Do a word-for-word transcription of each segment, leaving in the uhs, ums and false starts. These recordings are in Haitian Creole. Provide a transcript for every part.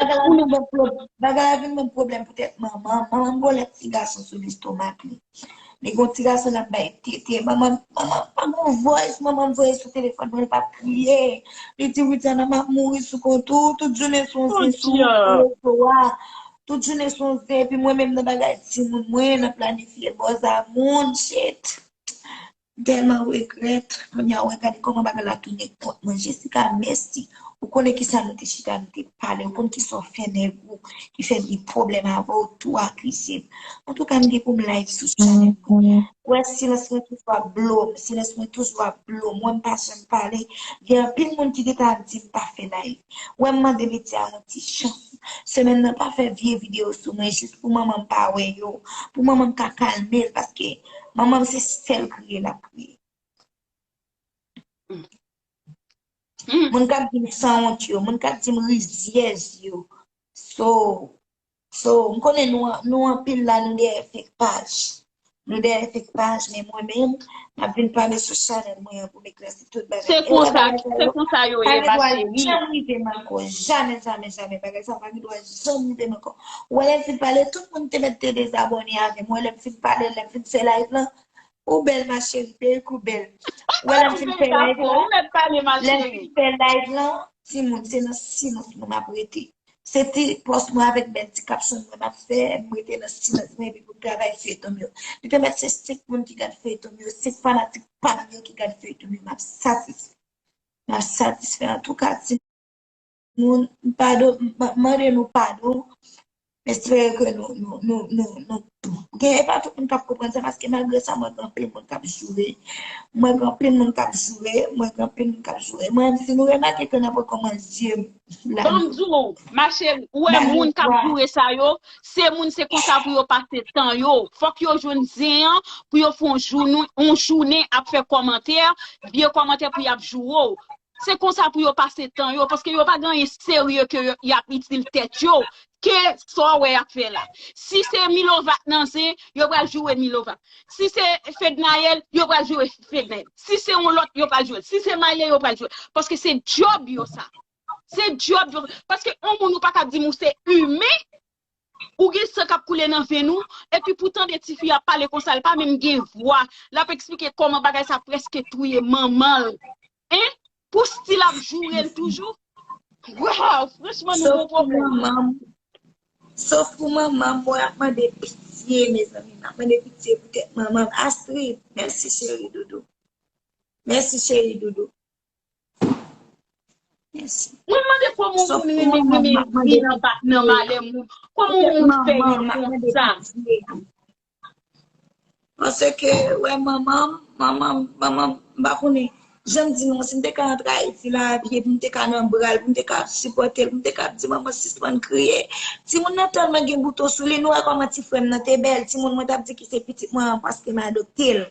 la vin ban pwob-, bagay la vin ban pwoblèm poutèt manman. Manman m gon lòt ti gason sou lestomak li. Li gon ti gason l ap bay tete. Manman, manman pa gon voice, manman m voye sou telefòn mwen, l pa kriye. Li di, Widiana, m ap mouri sou kont ou, tout jounen sou yon zen sou rezo a. Tout jounen sou yon zen, epi mwen menm nan bagay timoun mwen, nan planifye bòz a moun, shit. M tèlman regrèt. Kounye a, w gade kòman bagay la tounen kont mwen. Jessica, mèsi. Ou konnen ki sa nou te chita, nou te pale. Ou konn ki sa w fè nèg ou ki fè m gen pwoblèm avè w, tou akize m. Antouka, m gen pou m live sou chanèl mwen. Ou wè, silans mwen toujou ap blo m. Silans mwen toujou ap blo m. Ou wè, m pa janm pale. Gen anpil moun ki gentan ap di m pa fè live. Ou wè, m mande medya yon ti chans. Semèn nan, pa fè vye videyo sou mwen, jis pou manman m pa wè yo. Pou manman m ka kalme l, paske manman m se sèl kriye l ap kriye. Moun k ap di m sanwont yo, moun k ap di m rizyèz yo. So, so, m konnen nou, nou anpil la, nou dèyè fake paj. Nou dèyè fake paj, men mwen menm, m ap vin pale sou chanèl mwen an pou m eklèsi tout bagay. Se konsa, se konsa yo ye, ma cheri. Pa gen dwa janm rive m ankò. Jamè, jamè, jamè. Bagay sa pa gen dwa janm rive m ankò. Ou wè lè m fin pale, tout moun te mèt te dezabòne avè m. Ou wè lè m fin pale, lè m fin fè live lan, ou bèl, ma chérie, perik ou bèl. Ou wè lè m fin fè live lan, lè m fin fè live lan, timoun, se nan silans mwen m ap rete. Se ti pòs mwen avèk bèl ti caption mwen m ap fè, m rete nan silans mwen epi pou m travay feyton m yo. Li te mèt se senk moun ki gad feyton m yo, senk fanatik pa m yo ki gad feyton m yo, m ap satisfè. M ap satisfè. Antouka, timoun, m padon, m mande nou padon. M espere ke nou, nou, nou, nou, nou gen, e pa tout moun k ap konprann sa, paske malgre sa, mwen gen anpil moun k ap joure. Mwen gen anpil moun k ap joure, mwen gen anpil moun k ap joure. Mwen, si nou remake ke nan pran kòman zye m la. Ban m di w, ma chérie, ou wè moun k ap joure sa yo, se moun se konsa pou yo pase tan yo. Fòk yo jwenn zen an pou yo fè yon jounen, yon jounen ap fè kòmantè, vye kòmantè pou y ap joure w. Se konsa pou yo pase tan yo, paske yo pa gen anyen serye ke yo, y ap itil tèt yo, ke sa w wè y ap fè la. Si se Milova k nan zen, yo pral joure Milova. Si se Fednaelle, yo pral joure Fednaelle. Si se yon lòt, yo pral joure. Si se Maye, yo pral joure. Paske se djòb yo sa. Se djòb yo. Paske yon moun ou pa ka di m ou se imen, ou gen san k ap koule nan venn ou, epi pou tande tifi ap pale konsa, l pa menm gen vwa. L ap eksplike kòman bagay sa prèske touye manman l. Hein? Pou stil ap joure l toujou? Waw, franchman, nou gon pwoblèm. Sof pou manman m, mwen ap mande pitye, mezanmi. M ap mande pitye poutèt manman m. Astrid, mèsi, cheri doudou. Mèsi, cheri doudou. Mèsi. Mwen mande kòman yon moun renmen, renmen vin anba nan malè moun. Kòman yon moun fè yon konsa? Paske, wè, manman m, manman m, manman m, m pa konnen. Jan m di nou, si m te ka antre Ayiti la a pye, pou m te ka nan bra l, pou m te ka sipòte l, pou m te ka di, manman, sispann kriye. Timoun nan tèlman gen bouton sou li, nou wè kòman ti frè m nan te bèl. Timoun mwen t ap di ki se pitit mwen an paske m adopte l.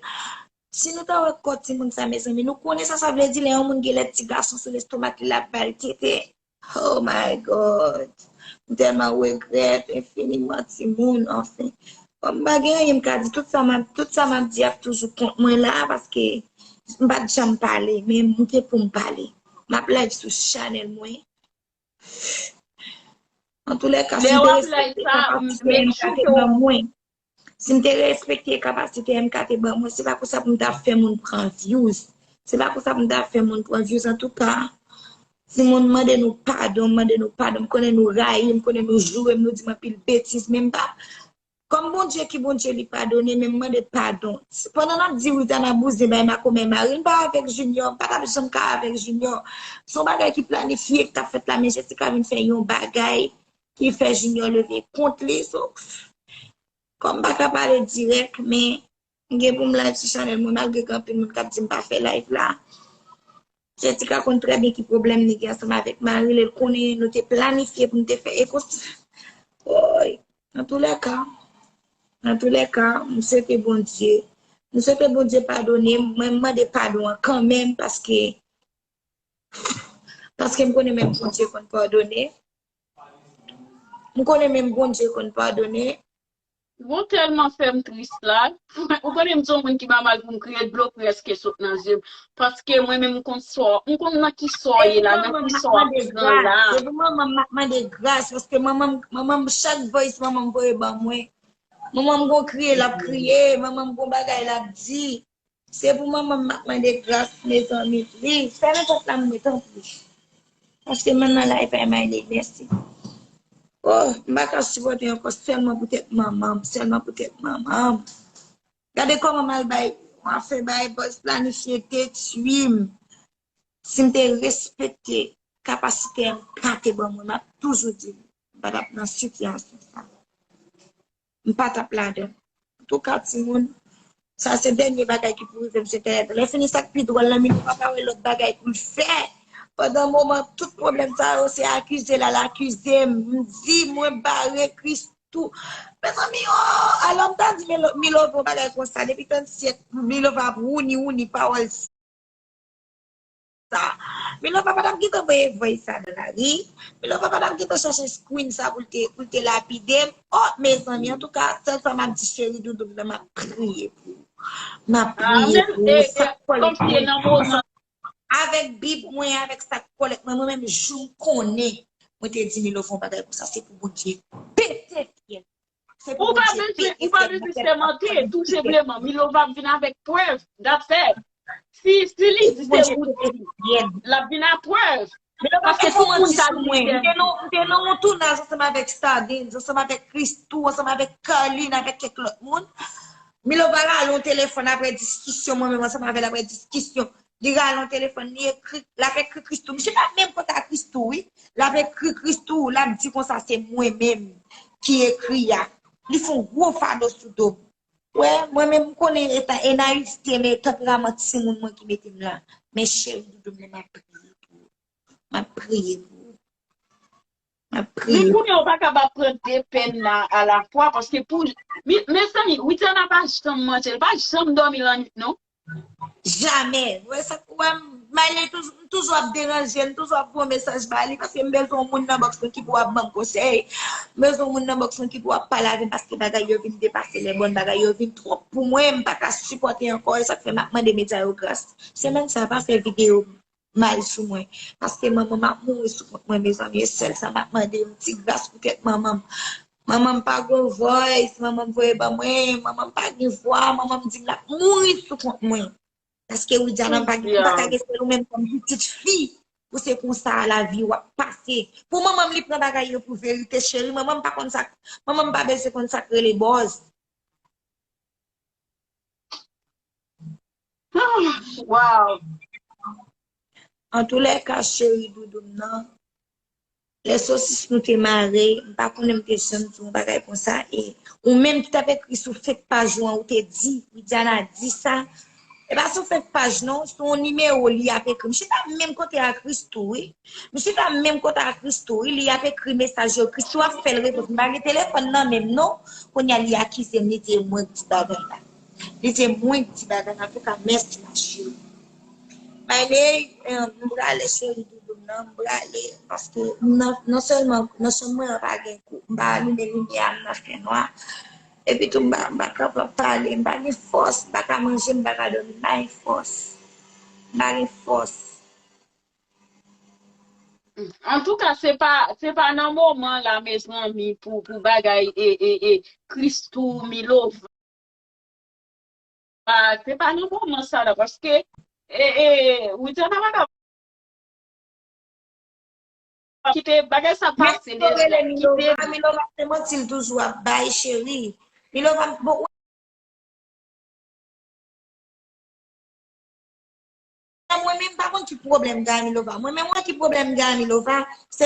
Si nou ta wè kò timoun sa, mezanmi, nou konnen sa sa vle di lè yon moun gen lè ti gason sou lestomak li, l ap ba l tete. Oh my God. M tèlman regrèt enfiniman timoun, anfen. Bon, m pa gen anyen m ka di. Tout sa m ap, tout sa m ap di ap toujou kont mwen la, paske m pa t janm pale, men m gen pou m pale. M ap live sou chanèl mwen. Antoulèka, si m te respekte kapasite M K te ban mwen, si m te respekte kapasite M K te ban mwen, se pa konsa pou m t ap fè moun pran views. Se pa konsa pou m t ap fè moun pran views. Antouka, timoun, mande nou padon, mande nou padon. M konnen nou rayi m, m konnen nou joure m, nou di m anpil betiz, men m pa, kòm Bondye ki Bondye, li padone, men m mande padon. Pandan n ap di Widiana bouzen bay makomè mari l, m pa avèk Junior, m pa t ap janm ka avèk Junior. Se yon bagay ki planifye, ki t ap fèt la, men Jessica vin fè yon bagay ki fè Junior leve kont li. So, kòm m pa ka pale dirèk, men m gen pou m live sou chanèl mwen, malgre gen anpil moun k ap di m pa fè live la. Jessica konn trè byen ki pwoblèm li gen ansanm avèk mari l, e l konnen nou te planifye pou n te fè e konsa. Woy, antoulèka, antoulèka, m swete Bondye, m swete Bondye padone m, mwen m mande padon an kanmenm, paske, paske m konnen menm Bondye konn padone. M konnen menm Bondye konn padone. Bon, tèlman fè m tris la. Ou konnen m se yon moun ki pa mal pou m kriye, dlo prèske sot nan zye m. Paske mwen menm m konn sa, m konn nan ki sa w ye la, nan ki sa w ap pran la. Se pou manman m m ap mande gras, paske manman m, manman m, chak voice manman m voye ban mwen. Manman m gon kriye l ap kriye, manman m gon bagay l ap di. Se pou manman m m ap mande gras, mezanmi, please. Fèmen pòt la m mwen, tanpri. Paske manman la e pa mayli, mèsi. Oh, m pa ka sipòte ankò sèlman poutèt manman m, sèlman poutèt manman m. Gade kòman m al bay, m ap fè bay bòz planifye detwi m. Si m te respekte kapasite m pa te ban mwen, m ap toujou di m, m pa t ap nan sitiyasyon sa. M pa t ap ladan. Antouka, timoun, sa se dènye bagay ki pou rive m sou entènèt. Lè fini, sa k pi dwòl lan, Milova pa wè lòt bagay pou l fè. Pandan moman, tout pwoblèm sa yo, se akize l al akize m. M di, mwen bare Kristou. Mezanmi, oh, alò m ta di Milo-, Milova yon bagay konsa, depi tann syèk, Milova ap wouni, wouni pawòl sa. Milova pa t ap gentan voye voice sa nan lari. Milova pa t ap gentan chache screen sa pou l te, pou l te lapide m. Oh, mezanmi, antouka, sèl sa m ap di cheri doudou m nan, m ap priye pou ou. M ap priye pou ou. Sa k kòlèt mwen, avèk Bib mwen, avèk sa k kòlèt mwen, mwen menm jou m konnen, mwen te di Milova yon bagay konsa, se pou Bondye pete fyèl. Ou pa bezwen, ou pa bezwen sèmante, tou senpleman. Milova ap vin avèk prèv, that's it. Si, si li di se ou di, l ap vin ak prèv. Paske tout moun ka di m te nan, m te nan yon tounaj ansanm avèk Stardens, ansanm avèk Christoo, ansanm avèk Carline, avèk kèk lòt moun. Milova rale yon telefòn apre diskisyon, mwen menm ansanm avè l apre diskisyon. Li rale yon telefòn, li ekri, l ap ekri Christoo. Misye pa menm kontak Christoo, wi. L ap ekri Christoo, l ap di konsa se mwen menm ki ekri a. Li fè yon gwo fado sou do m. Wè, mwen menm m konnen eta e nayivte, men tanperaman timoun mwen ki mete m la. Men cheri doudou m nan, m ap priye pou ou. M ap priye pou ou. M ap priye. Men kounye a ou pa kapab pran de pèn la alafwa, paske pou, mi-, mezanmi, Widiana pa janm manje, li pa janm dòmi lannwit, non. Jamè. Wè sa, wè, Mayle toujou, m toujou ap deranje, m toujou ap voye mesaj ba li, paske m bezwen yon moun nan bòks mwen ki pou ap ban m konsèy. M bezwen yon moun nan bòks mwen ki pou ap pale avè m, paske bagay yo vin depase lè bòn, bagay yo vin twòp pou mwen, m pa ka sipòte ankò, e sa k fè m ap mande medya yo gras. Semèn sa a, pa fè videyo mal sou mwen. Paske manman m ap mouri sou kont mwen, mezanmi. E sèl sa m ap mande, yon ti gras pou tèt manman m. Manman m pa gon voice, manman m voye ban mwen, manman m pa gen vwa, manman m di m l ap mouri sou kont mwen. Paske Widiana m pa gen, m pa ka gen sèl ou menm kòm pitit fi. Pou se konsa lavi w ap pase. Pou manman m li pran bagay yo pou verite, cheri. Manman m pa konn sa, manman m pa bezwen konn sa k rele bòz. Ah, wow. Antoulèka, cheri doudou m nan, lè sosis nou te mare, m pa konnen m te janm di yon bagay konsa. E ou menm ki t ap ekri sou fake paj ou an, ou te di, Widiana di sa. E pa sou fake paj non, sou yon nimewo li ap ekri. M chita menm kote a Christoo, wi. M chita menm kote a Christoo, wi, li ap ekri mesaj yo. Christoo ap fè l repons. M pa gen telefòn nan men m non. Kounye a li akize m, li di e mwen k di bagay la. Li di e mwen k di bagay la. Antouka, mèsi ma cheri. Mayle, eh, m prale cheri doudou m nan, m prale. Paske m nan, non sèlman nan chanm mwen an pa gen kou, m pa alimen limyè a, m nan fènwa. Epi tou, m pa, m pa kapab pale, m pa gen fòs, m pa ka manje, m pa ka dòmi, m pa gen fòs. M pa gen fòs. Antouka, se pa, se pa nan moman la, mezanmi, pou, pou bagay e, e, e, Christoo, Milova. Se pa nan moman sa la, paske, e, e, Widiana pa ka kite bagay sa pase deja. Milova, Milova, se manti l toujou ap bay, cheri. Milova, bon, mwen menm, m pa konn ki pwoblèm m gen ak Milova. Mwen menm, mwen ki pwoblèm m gen ak Milova, se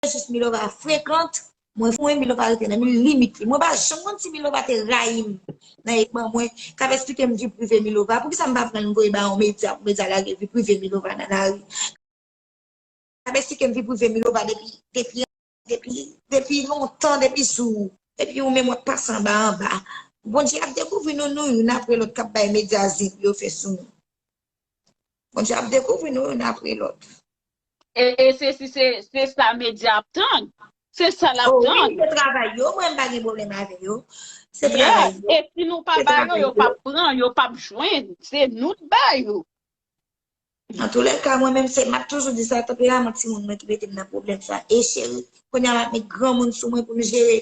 jis Milova frekan, mwen fou, Milova rete nan limit li. Mwen pa janm konn si Milova te rayi m nan ekran mwen, k ap esplike m vi prive Milova. Poukisa m pa pran l m voye ba yon medya, pou medya lage vi prive Milova nan lari? K ap esplike m vi prive Milova depi, depi, depi, depi lontan, depi sou, depi ou menm w ap pase anba anba. Bondye ap dekouvri nou, nou youn apre lòt k ap bay medya zen pou yo fè sou nou. Bondye ap dekouvri nou youn apre lòt. E, e se, se, se, se sa medya ap tann. Se sa l ap Oh, tann. Wi, se travay yo, mwen m pa gen pwoblèm avè yo. Se Yeah. Travay yo. E si nou pa ba yo, yo p ap pran, yo p ap jwenn. Se nou k ba yo. Antoulèka, mwen menm, se, m ap toujou di sa, tanperaman timoun mwen ki mete m nan pwoblèm sa. E cheri, kounye a m ap met granmoun sou mwen pou m jere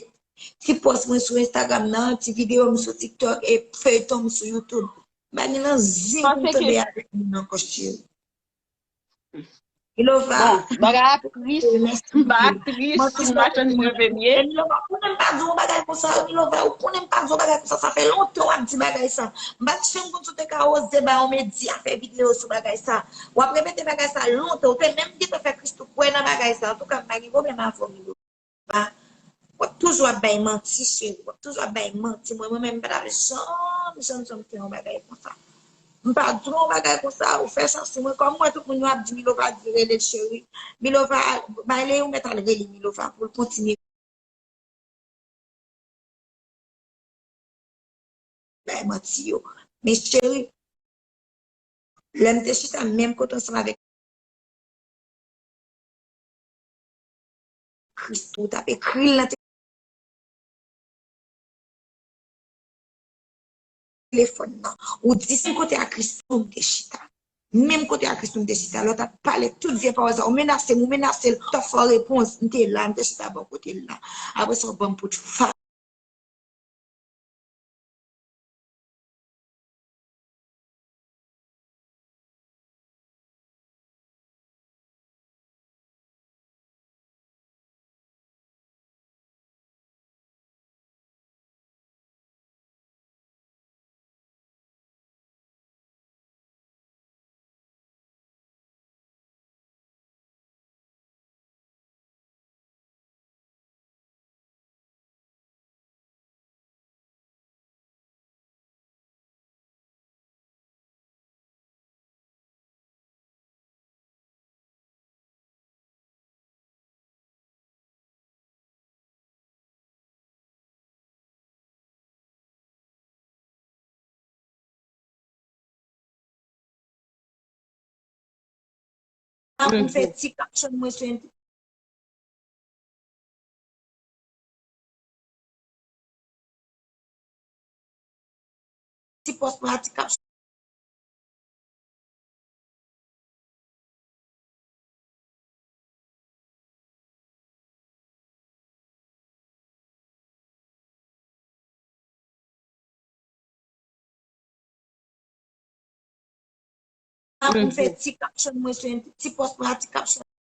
ti pòs mwen sou Instagram nan, ti videyo m sou TikTok e feyton m sou YouTube. M pa gen nan zen pou m tande avèk moun ankò, cheri. Milova. Bon, bagay a tris, bagay a tris, si w machann mwen vemye. Milova, ou konnen m pa di yon bagay konsa, Milova, ou konnen m pa di yon bagay konsa, sa fè lontan w ap di bagay sa. M pa t janm konn si w te ka oze ba yon medya fè videyo sou bagay sa. W ap repete bagay sa lontan, ou te menm gentan fè Christoo kwè nan bagay sa. Antouka, m pa gen pwoblèm avè w, Milova. W ap toujou ap bay manti, cheri. W ap toujou ap bay manti. Mwen, mwen menm, m pa t ap janm, janm, janm fè yon bagay konsa. M pa di yon bagay konsa, ou fè sa sou mwen. Kòm mwen, tout moun yo ap di Milova di rele l cheri. Milova, bay Leon mèt al rele Milova pou l kontinye bay manti yo. Men cheri, lè m te chita menm kote ansanm avèk Christoo, ou t ap ekri l nan telefòn nan. Ou di se kote a Christoo m te chita. Menm kote a Christoo m te chita. Lè w t ap pale tout vye pawòl sa, ou menase m, ou menase l, t ap fè w repons, m te la, m te chita bò kote l la. Apre sa, w ban m pout fa. Pou m fè ti caption mwen sou ti pòs mwen a ti caption. Pou m fè ti caption mwen sou ti pòs mwen a ti caption.